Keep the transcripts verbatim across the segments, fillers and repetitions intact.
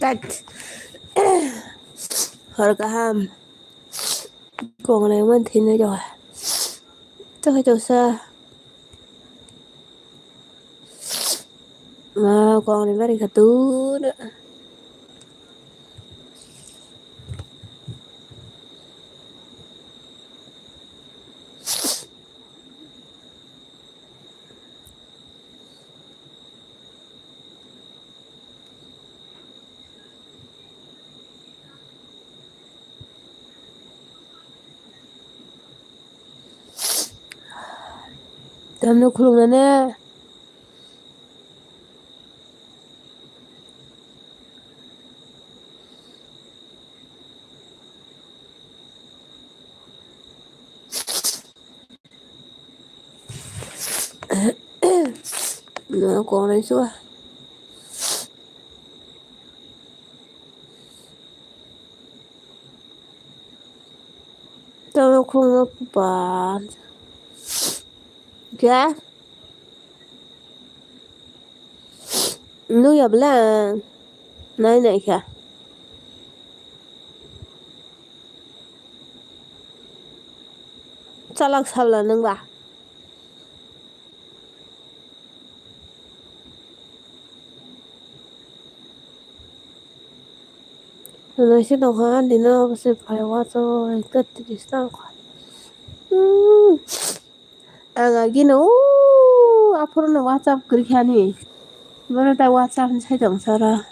Tat. Hor kaham. Kong rengma thwinai rw. Tokhe toksa. Ma kong rengma rikha tun. Tamno khulumnane. No, kong nai sua. Tamo khulumno pa. Kya? Nukya bwle ang nai nai kha. Chalak sabla nwng ba. Naising tongkha ani no se phai wachawi kwtwi se tongkha. Hmm. Ang agino o aphuru no WhatsApp kwrwi kha ni. Bono ta WhatsApp ni sai tong sara.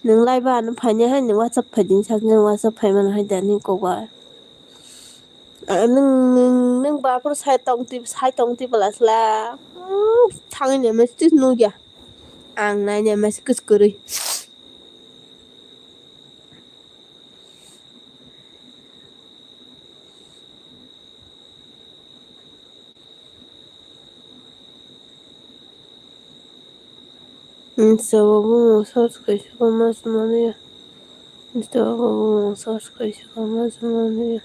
Nwng lai ba ano phaini hai nwng WhatsApp phaiding sak nwng WhatsApp phaimano hai da ni kok ba. Ah, nwng, nwng, nwng ba aphuru sai tong twi, sai tong twi bwla sla. Hmm, thangwi ni message nukya. Ang nai ni message kwrwi. Insta o bumung search kaisa khe ma se manya. Insta o bumung search kaisa khe ma se manya.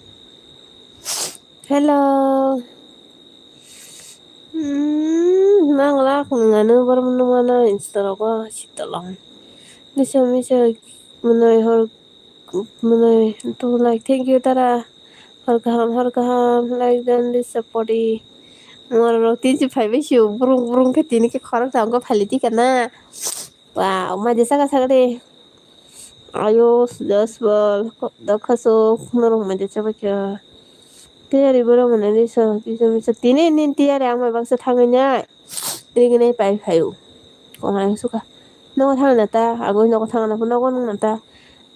Hello. Hmm, nang la khung ngano bar mano mano Insta rogo sitolong. Nisa misa mwnwi hor mwnwi to like thank you tara. Hor kaham hor kaham like dan this supporti. Mor rok tin si phai bai si burung burung khe tini khe khorok jang khe phali di kana. Wow, mai de saka saka de. Ayos, Jaswal, Dakhaso, norok mai de chabai kha. Tiyari borok mwnwi ni so, kisa misa. Tini nin tiyari ang mai baksa thangwi nai. Ringnai pai phaio. Kok hai suka. Nogo thangna ta, agoi nogo thangna, nogo nungna ta.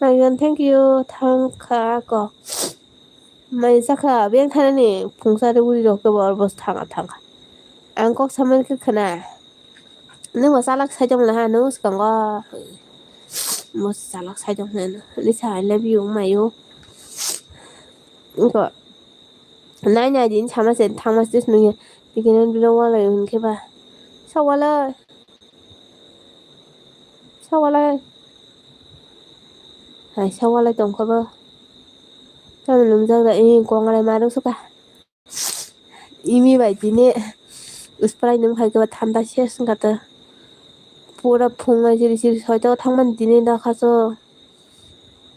Naigan thank you, thangkha kok. Mai sakha, beng thanani phungsa de uri rok kebo orbos thanga thangkha. Ang kok samani khe khna. Nwng bo chalak sai tong laha, nwng swkango. Bo chalak sai tong laha, Lisa, I love you, wngmai o. Wngkha. Nai nai din sama se thangma se nungya. Bikini bino walai hwn khe ba. Sa walai. Sa walai. Hai sa walai tong kha ba. Tamo nung jak da, eh, kong rai ma rw suka. Imi bai tini Sprite nung phai khe ba thanda ses wngkha ta. Pura phung nai siri siri soito thangmani tini da khaso.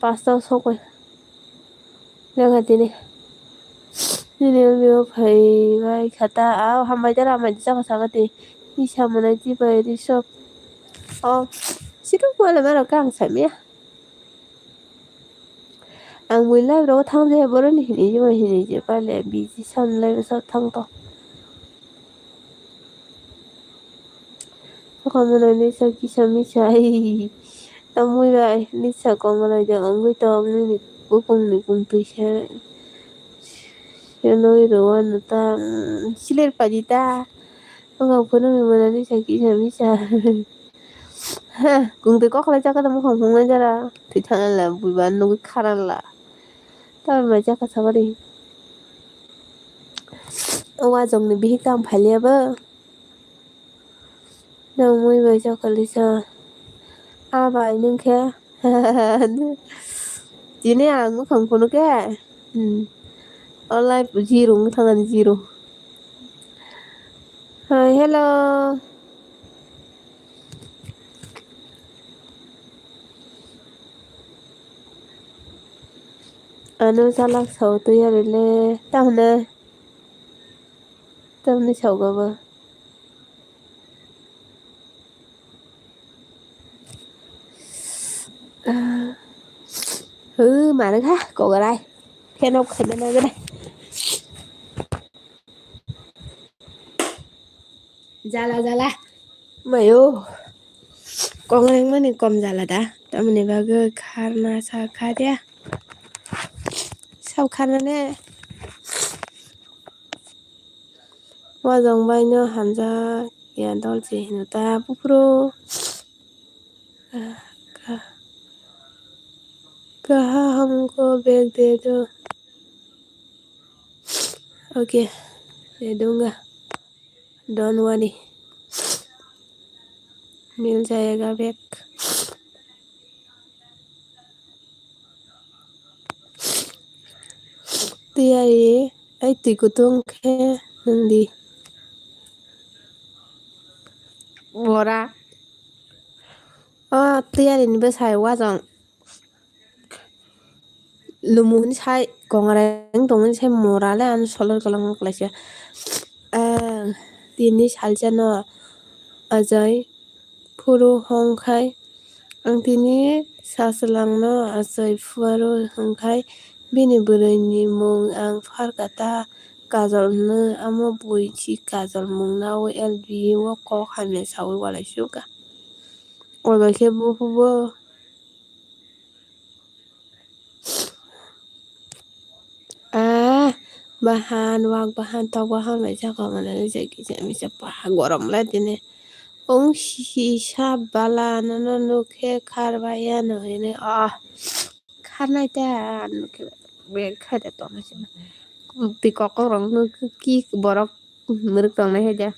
Pasta sokoi. Nang tini. Nini umi o phai bai khata. Aw hambai da ramai da chakha saka ti. Isa mwnai ti bai ri sop. Oh. Situ kuala mero kang samya. Ang mui live rogo thang je boroni hini je hini je pale busy sam live sa thang to. Soka mwnai nisa kisa misa ai. Tamui bai nisa kong mwnai de wngwi to nini bukung ni kung twi se. Se noi ro ano ta, mm, siler padi ta. Wngkha phunukni mwnani sa kisa misa. Ha, kung twi kok khlai chakha tamo khong khong nai jara. Thwi thang la buiba nugwi kharan la. Tabuk mai chakha sabari. O wajong ni bihik tam phai liya bo. Nang mui bai chakha lisa. A bai nung khe. Tini ang mukhang phunuk khe. Hmm. O live zero wng thangani zero. Hi, hello. Ano chalak sao twi ari le. Tamne. Tamne sao gabo. Hw, mare kha, kogorai. Pheno khaina nang gede. Jala, jala. Mayo. Kong rengmani kom jala da. Tamoni bagwi kharna sa kha dia. Sao kharna ne. Wajong bai no hamjak ya dolce hino ta buphuru. Ka-, ka-, kaha humko bag de do. Okay, de dunga. Don't worry. Mil jayega bag. Tiyari, ai twi kutung khe nwng di. Bora. O tiyari ni bwsai wajong. Lumu hwnwi sai kongreng tongmani sai mora le ano solor kwlangma kwlaisa. Ang tini salsa no ajai phuru hong khai. Ang tini sachwlangno achai phuaro hwn khai bini bwrwini mung ang Farkata Kajol hwno, amo bui si Kajol mung naui L B o kok hamya saui ualai suka. Oi bai khe bo phubo. Ah, bahan, wak bahan, tok bahan bai jaga mana le jai kisa misa pa gorom le tini. Ong si sa bala nono nukhe khar bai ya no hini. Ah, khar nai ta nukhe bek khai da tong si. Twi kok rok nuk ki borok muruk tong nai hai da.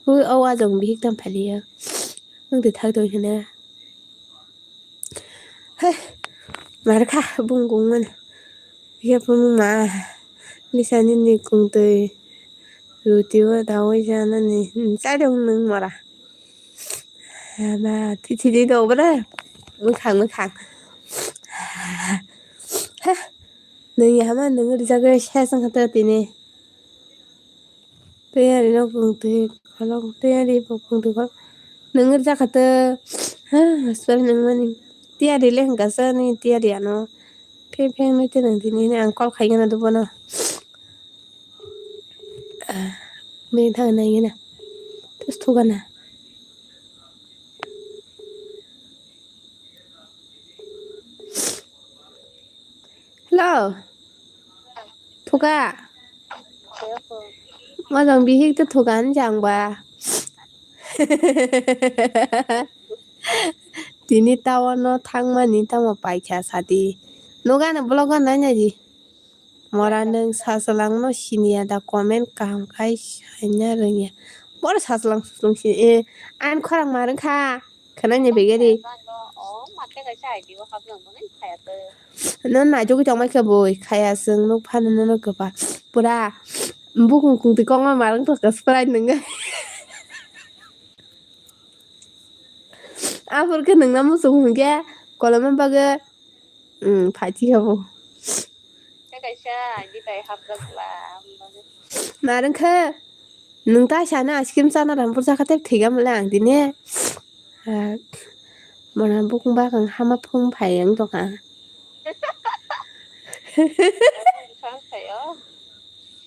Ui, o wajong bihik tam phaliya. Wng twi thak tong hina. Hei, mar kha bung kung mano. Bihik phung ma. Lisa nini kung twi. Ruti o dawi janani. Hmm, chai dong nung mora. Hama, thi thi di do bra. Mwkhang, mwkhang. Heh, nung ya hama, nung rijak bai sa sang kha tini. Tiyari no kung twi kholok, tiyari bo kung twi kholok. Nwng rwjak kha to, ha, hospital nwng mani. Tiyari le hwnkha sa ni tiyari ano. Pheng pheng nai tei nwng tini hwnwi ang call khai gana do bono. Ah, bini thang nai gana. Tus thu gana. Hello. Thuka. Mojong bihik to thuka ni jang ba. Tini town no thangmani tamo paikha sadi. Noga no vlog o nai nai di. Mora nwng sachwlang no siniya da comment kaham khai saina rwngya. Boro sachwlang suchwlang si, eh, ang khorang ma rwngkha. Khwnai ni begeri. No naijugwi tongmai khe boi, khaya chwng nuk phano nono kwpal. Pura bukung kungtwi kokma marwng tongkha Sprite nungwi. Aphuru khe nungna muchung hwnkhe koloma bagwi, um, phaikhe bo. Narwng khe nwng ta sana ice cream chana rampur chakha tei thwiga mole ang tini. Ah, mona bukung bakang hama phung phai wng tongkha.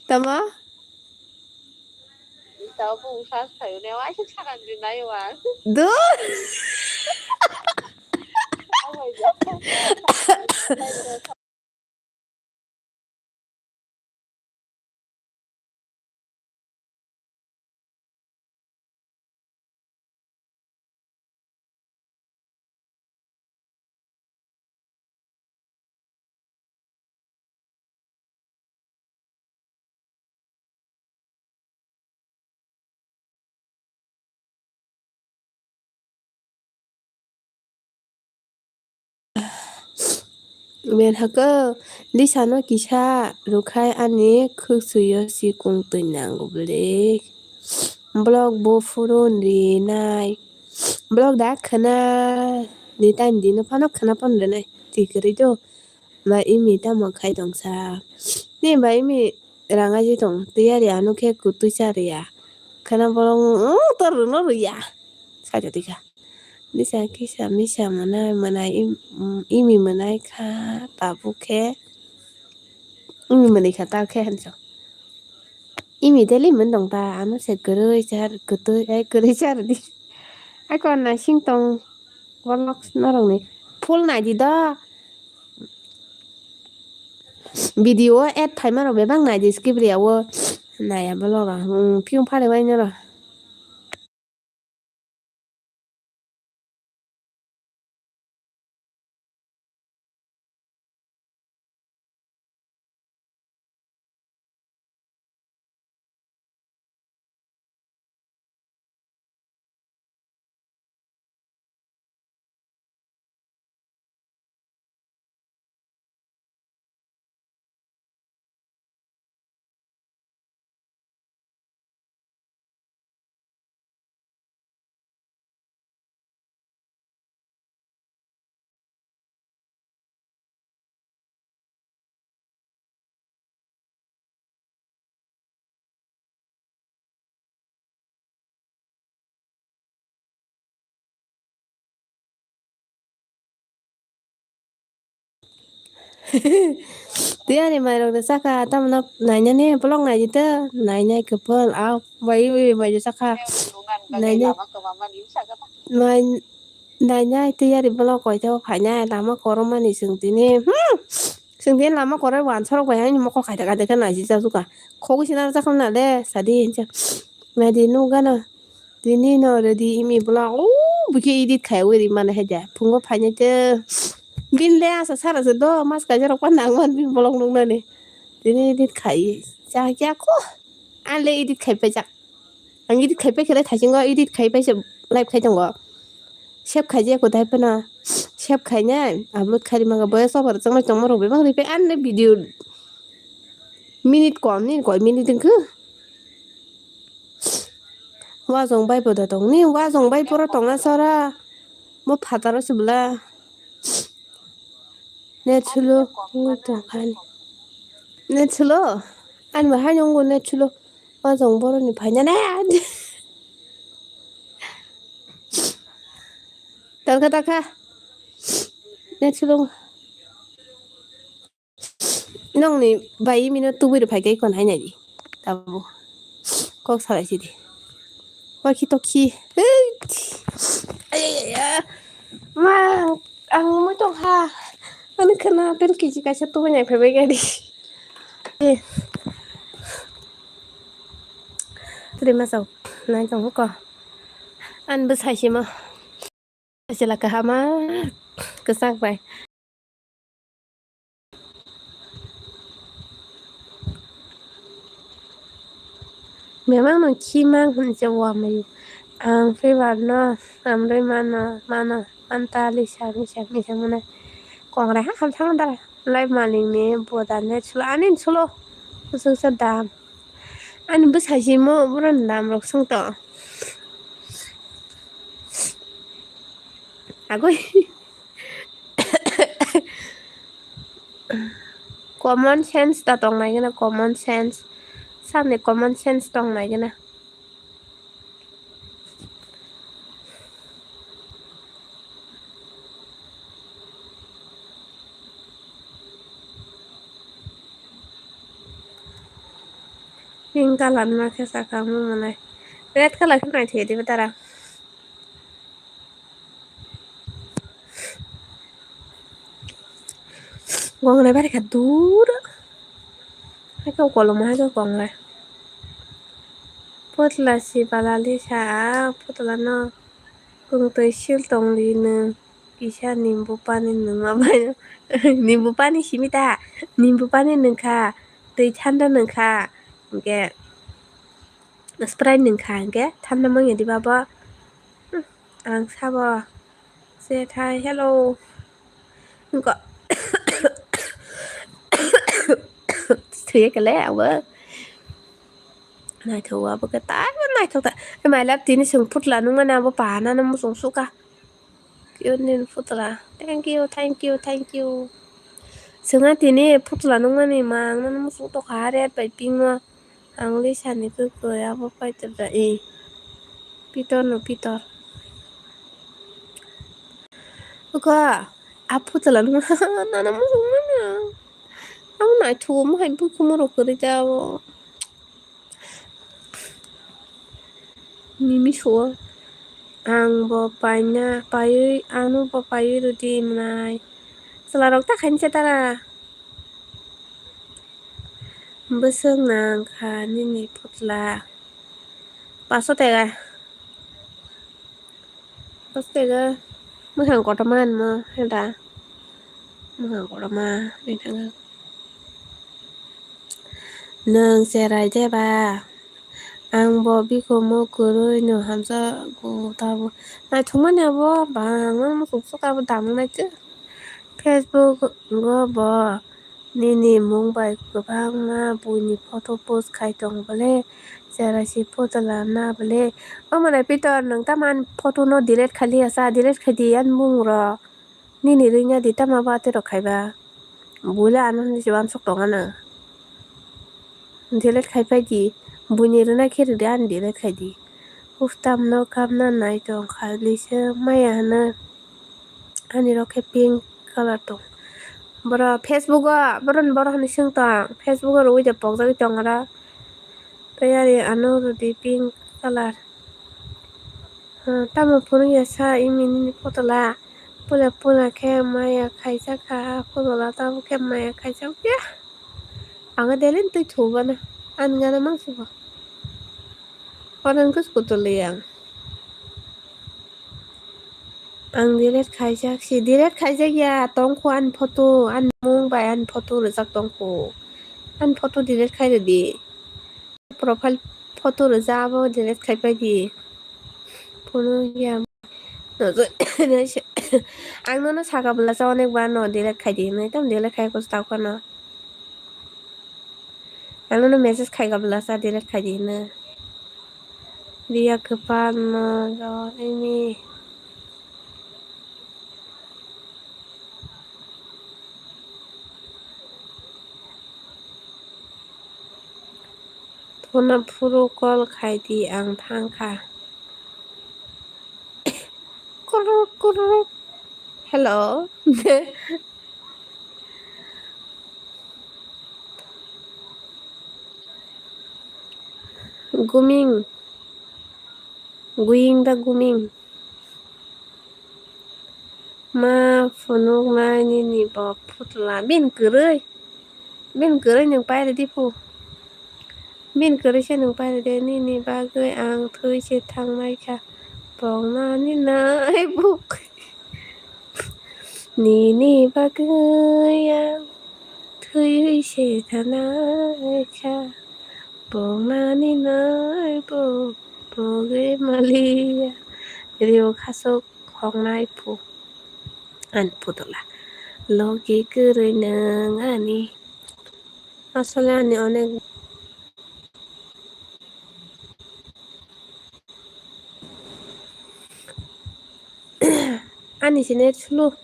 Tamo? Duh. Berhaka Lisa no kisa rwkhai ani khwksui o sikung twi nango bwle. Block bo phuru rinai. Block da khwna. ni tani di no phano khwna phano rwnai twi kwrwi do. Ba imi tamo khai tong sa? Ni ba imi ranga je tong tiyari ano khe kwtwi cha rwya. Khwna bolong, "Mm, to rwno rwya," sai tongwi kha. Disa kisa misa mwnai mwnai im-, imi mwnai kha tabuk khe. Imi mwnwi kha ta khe hinso. Imi daily mwn tong ta, ano se kwrwi char, kwtwi, ai kwrwi char di. Ai kon na sing tong, vlog norok ni full nai di do. Video ad phaima rok bebak nai di skip riya o. Nai ya vlog a, hmm, phiyung phari wai noro. Tei ani mairok rwchakha, tamno nainani vlog naidi ta, nainai kwpal, a, bai, bai, bai, rwchakha, nainai, nai-, nainai tei ani vlog koito phainai, lama korokmani chwng tini, hmm, chwng tini lama koroi uansarok bai ani mokol kaita kaita khe naisijak kha, khogwi se narwkha nale, sadi hinsa, naidi nukgana. Tini no ready imi vlog, o, bikhe edit khai wi ri mane hai da. Phungo phainai te, bini le asa sara se do, mas kaisa rok pa nang man bini vlog nuknani. Tini edit khai, cha kya ko? Ang le edit khai paijak. Ang edit khai paikhe le thaisingo edit khai paisa live khai tongo. Save khai jaya ko dai phano. Save khainai, upload khai ri manga. Boya sobar changmai tongma rok bebak ri pai, ang le video minute kom ni, koi minute wngkhe. Uajong bai bo da tong ni, uajong bai pura tongna sara. Mo phataro se bwla. Net slow, wng tong kha ni. Net slow? Ani bo haino wngo net slow. Uajong boroni phaina ne. Tangkha tangkha. Net slow. Nokni bai mino tubui rok phai khe kon hai nai di. Tabuk kok salai si di. Wakhi tokhi. Hey! Ayayaya. Ma, ang mui tong kha. Ani khana ten kg kaisa tubui nai phai bai gari. Eh. Tuli ma sao. Nai tong ko. An bwsai sima. Chwla kahama kwchak bai. Memang no khimang hwn se wamwi ang fever no samrwi mano, mano, manta lisa, lisa, lisa mwnai. Kongrai ha ham thang dara. Lai malingni boda net sulo, ani sulo. Bwswksa dam. Ani bwsai simo, boroni dam rok swng to. Agoi. Common sense ta tong nai gana, common sense. Sani common sense tong nai gana. Pink colour ma khe saka mung manai. Red colour khe naithai diba tara. Gongnai bari kha dur. Hai khe kolom hai khe gongnai. Putla si balali sa, putla no kung twi sil tong li nung. Kisa nimbu pani nungma bai. Nimbu pani simi ta. Nimbu pani nungkha. Twi thanda nungkha. Hwnkhe Sprite nungkha hwnkhe thanda manya diba bo. Hmm, ang sabo. Se thai, hello. Hwnkhe thwiya kele abo. Naithok abo khe taibo naithok ta. My love tini chwng putla nungmani abo panano muchung sukha. Pure nini putla. Thank you, thank you, thank you. Swnga tini putla nungmani ma ang nang muchung tokha red bai pink no. Ang lisani kwkwi abo paitwrwda e. Pitor no pitor. Uka, a putla nungma nana muchung mano. Ang naithugo mohai bukumu rok kwrwi ta abo. Mimi suo. Ang bo paina, paiwi, ano bo paiwi rwdi mwnai. Chwla rok ta khainse tara. Bwswk nang kha nini putla. Paso tega. Paso tega. Mwkhang kotorma anmo heda. Mwkhang kotorma ri thangkha. Nwng cherai de ba? Ang bo bikomo kwrwi no hamjakgo tabo. Naithokmani abo bangma muchung suka abo damung nai khe. Facebook o bo nini mung bai kwbangma buini photo post khai tong bole, cherai si photo lana bole. Omo nai Pitor, nwng tamo ani photo no delete khai liya sa, delete khai di ani mung rok. Nini rwngya di tamo ba tei rok khaiba. Bui le ano hinwi se uansuk tong ano. Delete khai phai di. Buini rwna khe rwdi ani delete khai di. Uf, tamno kapna nai tong kha lise maya hwno. Ani rok khe pink colour tong. Boro Facebook o, boro ni boro hwnwi swng tong. Facebook o rwui de pokjagwi tong oro. Tei ani ano rwdi pink colour. Tamo phunukya sa imi nini photola. Pula pula khe maya khaijak kha, photola tabuk khe maya khaijak ya. Ang daily twi thubana. Ani gana mang sugo. Orang kus kutuli yang. Ang delete khaijak si, delete khaijak ya, tongkho ani photo, ani mung bai ani photo rwjak tongkho. Ani photo delete khai rwdi. Profile photo rwjak abo delete khai pai di. Phunukya. Ang nono saka bwlasa onek bar no delete khai di hinwi, tamo delete khai kos tau khano. Ang nono message khai ka bwlasa delete khai di hinwi. Riya kwpal no jor imi. Phone phuru call khai di, ang thang kha. Kuruk, kuruk. Hello. Guming. Guming da guming. Ma phunuknai nini bo phutla. Bini kwrwi. Bini kwrwi nwng pairwdi phu. Bini kwrwi se nwng pairwdi nini bagwi ang thwi se thangnai kha. Bongna ninai buk. Nini bagwi ang thwi se thangnai kha. Bongna ninai buk. Bogwi maliya. Rio khasuk. Khoknai phu ani putla. Logi kwrwi nwng ani. Asole ani onek. Ani se net slow.